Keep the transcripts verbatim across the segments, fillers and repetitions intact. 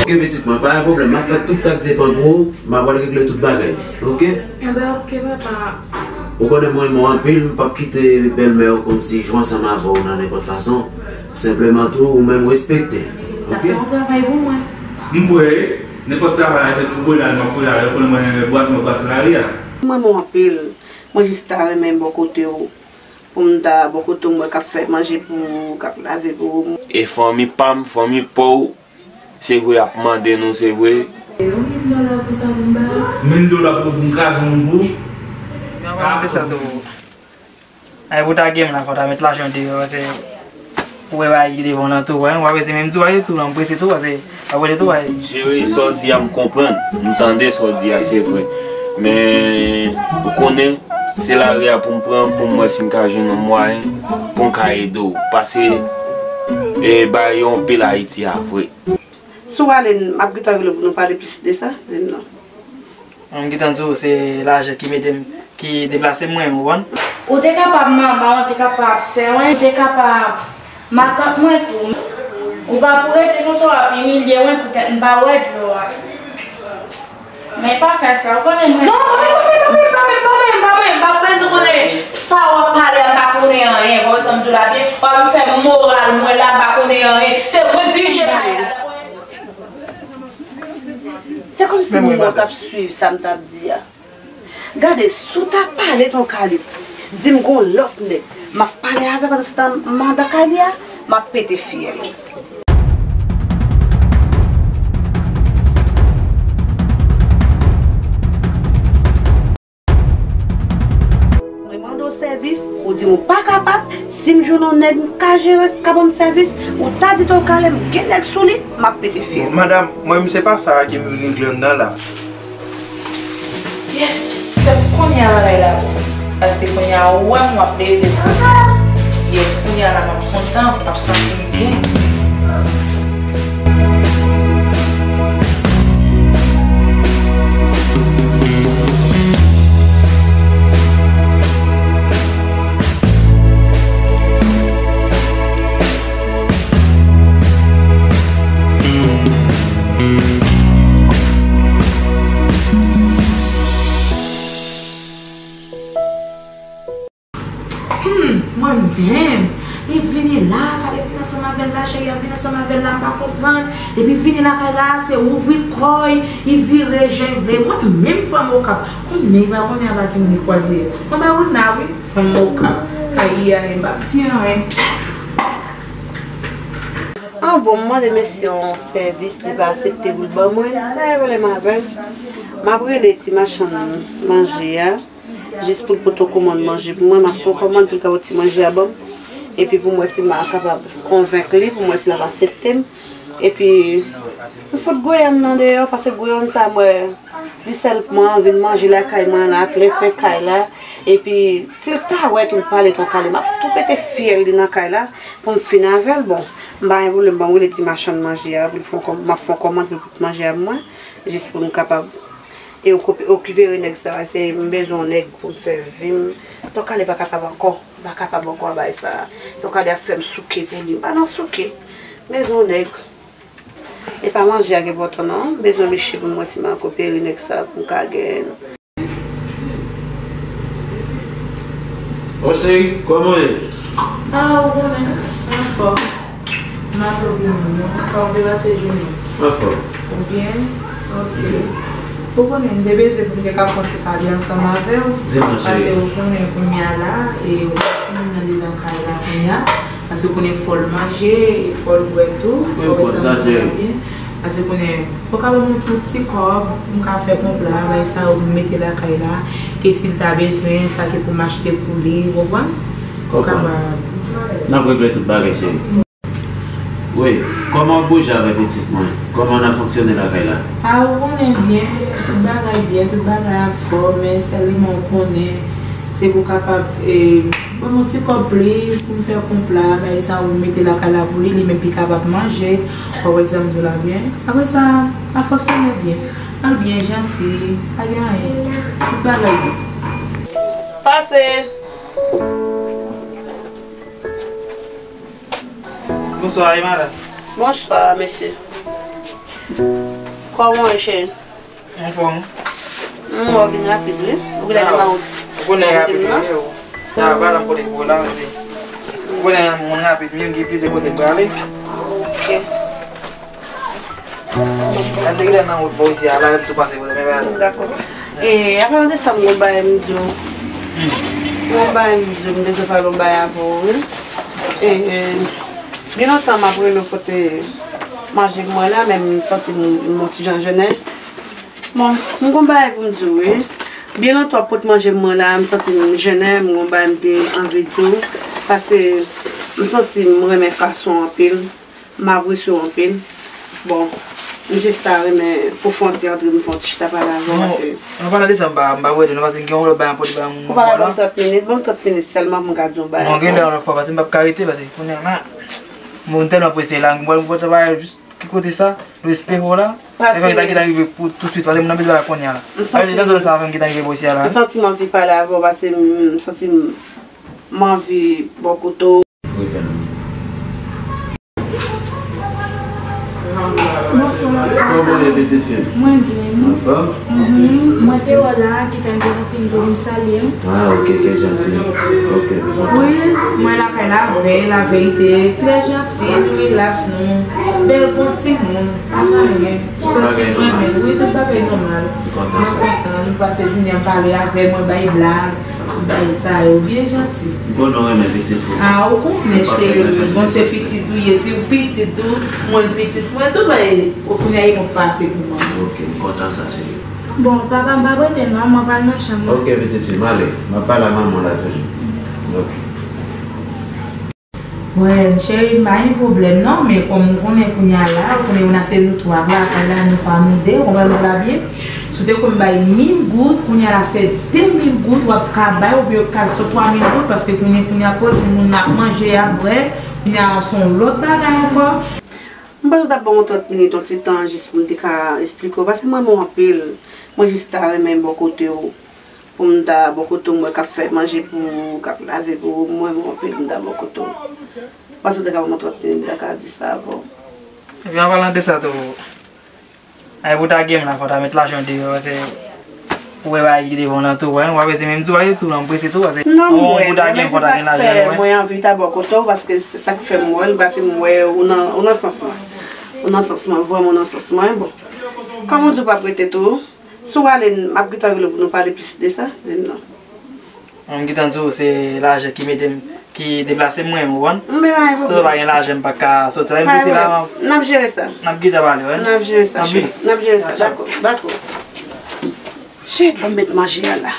Ok, pitit mwen, pa gen pwoblèm. M ap fè tout sa k depann pou ou. M ap al regle tout bagay. Ok? Enben, ok, papa. Ou konnen mwen renmen w anpil, m p ap kite bèlmè w kòmsi jwe ansanm avè w nan nenpòt fason. Senpleman tou, ou menm respekte. Ok? Fè yon travay pou mwen. M prè, nenpòt travay, se pou Golan, m ap prè, ou konnen mwen, bwase, m ap bwase lari a. Mwen renmen w anpil. Mwen jis ta renmen bò kote w. Pou m ta bò kote w, m wè k ap fè manje pou ou, k ap lave pou ou. E fanmi pa m, fanmi pa w, se vre y ap mande nou, se vre. E yon mil dola pou sa pou m ba yo? Mil dola pou, pou m kraze yon moun pou ou? Mwen pa mande sa tou. Ay, pou ta gen m la, fò ta met lajan deyò, paske ou wè bagay ki devan w lan tou, w ap prese menm tou, w ap tou, w ap prese tou, paske w ap rele tou, w ap Cheri, sa w di a, m konprann. M tande sa w di a, se vre. Men, ou konnen, se lari a pou m pran, pou m wè si m ka jwenn yon mwayen, pou m ka ede w. Pase, e, bagay yo anpil Ayiti a, vre. Si w ale, m ap gentan rele w pou nou pale plis de sa, di m non. Mwen, m gentan di w, se lajan ki mete m, ki deplase m, mwen, ou konprann? Ou te kapab manman, ou te kapab sè mwen, ou te kapab matant mwen tou. Ou pa pou rete konsa w ap imilye mwen poutèt m pa wè dlo a. Men pa fè sa, ou konnen mwen. Non, pa men, pa men, pa men, pa men, pa men, pa bezwen konnen sa w ap pale a, m pa konnen anyen. Wè sa m di w la byen, w ap fè moral mwen la, m pa konnen anyen. Se mwen dirije kay la. Se kòmsi mwen t ap swiv sa m t ap di a. Gade, si w ta pale Ton Kalib, di m gon lòt nèg, m ap pale avè l pandan se tan m andan kay li a, m ap pete fyèl. Mwen mande w sèvis, ou di m ou pa kapab, si m jwenn yon nèg m ka jere, k ka ban m sèvis, ou ta di Ton Kalib m gen nèg sou li, m ap pete fyèl. Bon, madanm, mwen menm se pa sa ki m vin regle anndan la. Yes, se kounye a bagay la bon. Paske kounye a ou wè m w ap leve. Yes, kounye a la m ap kontan, m ap santi m byen. Hmm, mwen menm, li vini la, gade vin ansanm avè l la, cheri a vin ansanm avè l la, m pa konprann. Epi vini lakay la, se ouvri kò l, li vire jan l vle. Mwen menm fanm Okap, konnen li pa konnen avè ki moun li kwaze. Mwen ba ou la wi, fanm Okap. Ayi, ayi, m p ap di anyen. An bon, m mande mesye yon sèvis, li pa aksepte pou l ban mwen, pa gen pwoblèm avè l. M ap rele ti machann manje a. Jis pou l pote yon kòmann manje pou mwen, m ap fè yon kòmann pou l ka pote ti manje a ban m. Epi pou m wè si m a kapab konvenk li, pou m wè si l ap aksepte m. Epi, m fout Guyane nan deyò, paske Guyane sa m wè, li sèlman vin manje lakay mwen la, plen plen kay la. Epi, si l ta wè ke m pale Ton Kalib, m ap tou pete fyèl li nan kay la, pou m fini avè l. Bon, m pa gen pwoblèm, ban m rele ti machann manje a, pou l fè yon kòm-, m ap fè yon kòmann pou l pote manje a pou mwen, jis pou m kapab E okipe, okipere nèg sa, se m bezwen yon nèg pou m fè vi m. Ton Kalib pa kapab ankò, m pa kapab ankò a bagay sa. Ton Kalib ap fè m souke pou li, m pa nan souke. M bezwen yon nèg. E pa manje a ki enpòtan non, m bezwen miche pou m wè si m a okipere nèg sa pou m ka gen. Ô cheri, kòman w ye? Ah, ou konnen, anfòm. M ap vin non. Kòman w te pase jounen? Anfòm. Ou byen? Ok. Ou konnen, m te bezwen pou m te ka fè yon ti pale ansanm avè w. Di m non, cheri. Paske ou konnen kounye a la, e ou wè timoun nan dedan kay la kounye a. Paske ou konnen fò l manje, e fò l bwè tou. Wi, m konn sa, cheri. Paske ou konnen, fò w ka ban m yon ti kòb, pou m ka fè ponp la, bagay sa yo, pou m mete lakay la. Ke si l ta bezwen, sa ke pou m achte pou li, ou konprann? Konprann. N ap regle tout bagay, cheri. Wi, kòman w ap bouje avèk pitit mwen? Kòman n ap fonksyone lakay la? A, ou konnen byen, tout bagay byen, tout bagay anfòm, men sèlman ou konnen, se pou kapab, e, ban m yon ti kòb plis, pou m fè ponp la, bagay sa ou mete lakay la pou li, li menm pi kapab manje, ou wè sa m di w la byen. Apre sa, n ap fonksyone byen. An byen, janti, pa gen anyen. Tout bagay byen. Pase! Bonswa, e madanm? Bonswa, mesye. Kòman w ye, cheri? Anfòm. M wè w vin rapid, wi. Ou genlè nan wout. Ou konnen rapid mwen ye, ou. Nan pa nan kote pou la, se. Ou konnen moun rapid, men gen plizyè kote m prale. Ok. Lè m te genlè nan wout bò isi a, la, lè m tou pase pou mwen. Dakò. E, avan de sa, m gon bagay m di w. M gon bagay m di w, m bezwen pale yon bagay avè w, wi. E, e, gen lontan m ap rele w pote manje pou mwen la, men m santi m, m yon ti jan jennen. Bon, m gon bagay pou m di w, wi. Byen lontan w ap pot manje pou mwen la, m santi m jennen, m gon bagay m te anvi di w. Paske m santi m renmen fason w anpil, m apresye w anpil. Bon, m jis ta renmen pou fè yon ti antre, m fè yon ti chita pale avè w, paske. Non, pa nan de sa, m pa, m pa prete, non, paske m gen yon lòt bagay m pote ba yon moun. Ou pa ka ban m trant minit, ban m trant minit sèlman pou m ka di yon bagay. Non, gen lè yon lòt fwa, paske m p ap ka rete, paske kounye a la, m tèlman prese la, m pral pote bagay jis ki kote sa, respè pou w la. Paske. Fè m ta gentan rive pou tousuit, paske m nan bezwen la kounye a la. M santi. Sa vle di nan zòn sa fè m gentan rive bò isi a la, m santi m anvi pale avè w, paske m, m santi m, m anvi bò kote w. Wi, fè m. Bonswa. Kòman w ye, pitit fi m? Mwen byen. Anfòm? Mhm. Mwen te wè w la, ki fè m te santi m te vin salye w. Ah, ok, trè janti. Ok. Wi, mwen lakay la, vèy, la verite, trè janti, nou rilaks, nou bèl bon timoun, pa gen anyen. Santi m renmen l, wi, tout bagay nòmal. M kontan sa. Mwen kontan, nou pase jounen an pale avè mwen, bay blag, tout bagay sa yo, byen janti. M konnen w renmen pitit ou. Ah, ou konnen, cheri, bon, se pitit ou ye, si w pitit ou, mwen pitit mwen, tout bagay, ou konnen e mwen pase pou mwen. Ok, m kontan sa, cheri. Bon, papa, m pa prete non, mwen pral nan chanm mwen. Ok, pitit fi m, ale. M ap pale a manman w la toujou. Ok. Mwen, cheri, m pa gen pwoblèm non, men kòm ou konnen kounye a la, ou konnen nou se nou twa k lakay la, nou pa nou de, ou konprann mwen la byen. Si w te konn bay mil goud, kounye a la se de mil goud w ap ka bay, oubyen w ka sot twa mil goud, paske kounye, kounye a fò timoun nan ap manje, ap bwè, kounye a se yon lòt bagay ankò. M panse w t ap ban m yon trant minit, yon ti tan, jis pou m te ka esplike w, paske m renmen w anpil. Mwen jis ta renmen bò kote w, pou m ta bò kote w, m wè k ap fè manje pou ou, k ap lave pou ou, m renmen w anpil, m ta bò kote w. M panse w te ka ban m yon trant minit, m ta ka di sa avè w. Epi an palan de sa tou, ay pou w ta gen m la, fò w ta met lajan w deyò, paske ou wè bagay ki devan w lan tou, wè, w ap rete menm tou, bagay tou, m prese tou, paske non, m wè, pou w ta gen m, fò w ta gen lajan, wè. Mwen anvi ta bò kote w, paske se sa k fè m wè l, paske m wè ou nan, ou nan sans mwen. Ou nan sans mwen, vrèman ou nan sans mwen, bon. Kòm ou di w p ap rete tou, si w ale, m ap gentan rele w pou nou pale plis de sa, di m non. Mwen m gentan di w, se lajan ki mete m, ki deplase m, mwen, ou konprann? Men pa gen pwoblèm. Si w pa gen lajan, m pa ka soti la, menm si la. N ap jere sa. N ap gentan pale, wè. N ap jere sa, cheri. N ap jere sa, dakò, dakò. Cheri, ban m met manje a la.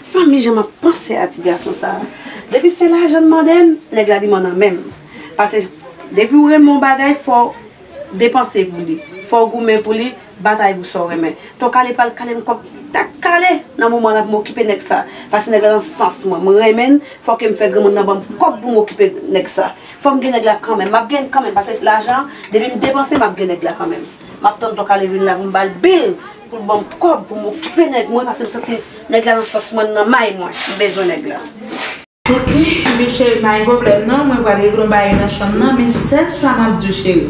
Sa m, jan m ap panse a ti gason sa a. Depi se lajan l mande m, nèg la li man nan men m. Paske depi w renmen yon bagay, fò w depanse pou li. Fò w goumen pou li, batay pou sa w renmen. Ton Kale pral kale m kòb tèt kale. Nan moman l ap m okipe nèg sa. Paske nèg la nan sans mwen. Mwen renmen l, fò ke m fè granmoun nan ban m kòb pou m okipe nèg sa. Fò m gen nèg la kanmenm. M ap gen l kanmenm, paske lajan, depi m depanse, m ap gen nèg la kanmenm. M ap tann Ton Kale vin la pou m ba l bil, pou l ban m kòb, pou m okipe nèg mwen, paske m santi nèg la nan sans mwen, nan may mwen. M bezwen nèg la. Ok, ebyen cheri, pa gen pwoblèm non, mwen pral regle yon bagay nan chanm nan, men sèl sa m ap di w cheri.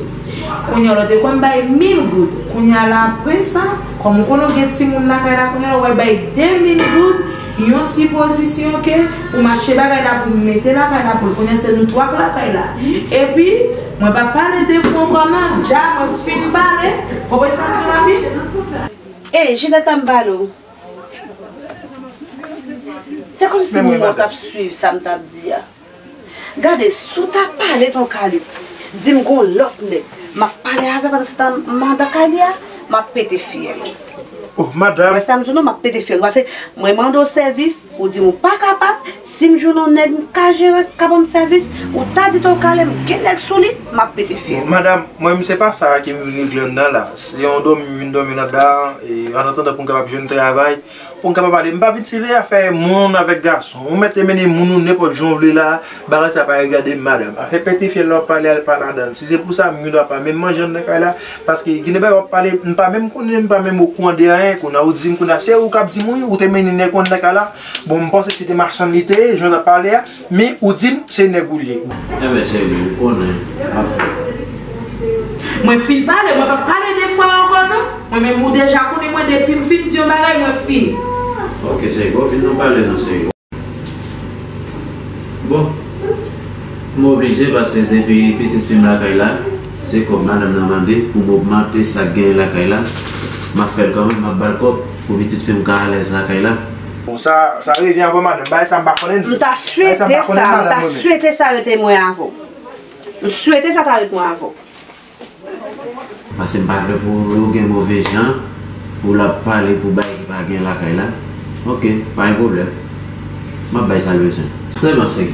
Kounye a w te konn bay mil goud, kounye a la apre sa, kòm ou konnen w gen timoun lakay la, kounye a la w pral bay de mil goud, yon sipozisyon ke pou m achte bagay la, pou m mete lakay la, pou l konnen se nou twa k lakay la. Epi, mwen p ap pale de fou ankò non, dja mwen fin pale, konprann sa m di w la pi? Ey, Jilèt la m pale w. Se kòmsi moun nan t ap swiv sa m t ap di a. Gade, si w ta pale Ton Kale, di m gon lòt nèg m ap pale avè l pandan se tan m andan kay li a, m ap pete fyèl. Oh, madanm. Wè sa m di w non, m ap pete fyèl. Paske mwen mande w sèvis, ou di m ou pa kapab. Si m jwenn yon nèg m ka jere, k ka ban m sèvis, ou ta di Ton Kale m gen nèg sou li, m ap pete fyèl. Bon, madanm, mwen menm se pa sa ke m vin regle anndan la. Se yon dòmi m vin dòmi anndan, e, an atandan pou m kapab jwenn travay. Pou m kapab pale, m pa vin siveye afè moun avèk gason. Ou mèt te mennen moun ou nenpòt jan w vle la, bagay sa pa regade m, madanm. Afè pete fyèl la w ap pale a, al pa ladan l. Si se pou sa, m gen dwa pa menm manje anndan kay la, paske gen de bagay w ap pale, m pa menm konnen, m pa menm okouran de anyen. Kounye a ou di m, kounye a se ou k ap di m wi, ou te mennen nèg ou anndan kay la. Bon, m panse se te machann li te ye, jan w t ap pale a, men ou di m se nèg ou l ye. Enben, cheri, ou konnen, m ap fè sa. Mwen fin pale, mwen p ap pale de fwa ankò. Mwen menm ou deja konnen mwen depi m fin di yon bagay mwen fini. Ok cheri, bon vin nou pale non cheri. Bon, m oblije paske depi pitit fi m lakay la, se kòb madanm nan mande pou m ogmante sa k genyen lakay la. M ap fè l kanmenm, m ap ba l kòb pou pitit fi m ka alèz lakay la. Bon, sa, sa revyen avè w madanm. Bagay sa m pa konnen. M ta swete sa, m ta swete sa rete mwen avè w. M swete sa ta rete mwen avè w. Paske m pa vle pou ou gen move jan pou l ap pale pou bagay ki pa gen lakay la. Ok, pa gen pwoblèm. M ap bay sa l bezwen. Sèlman se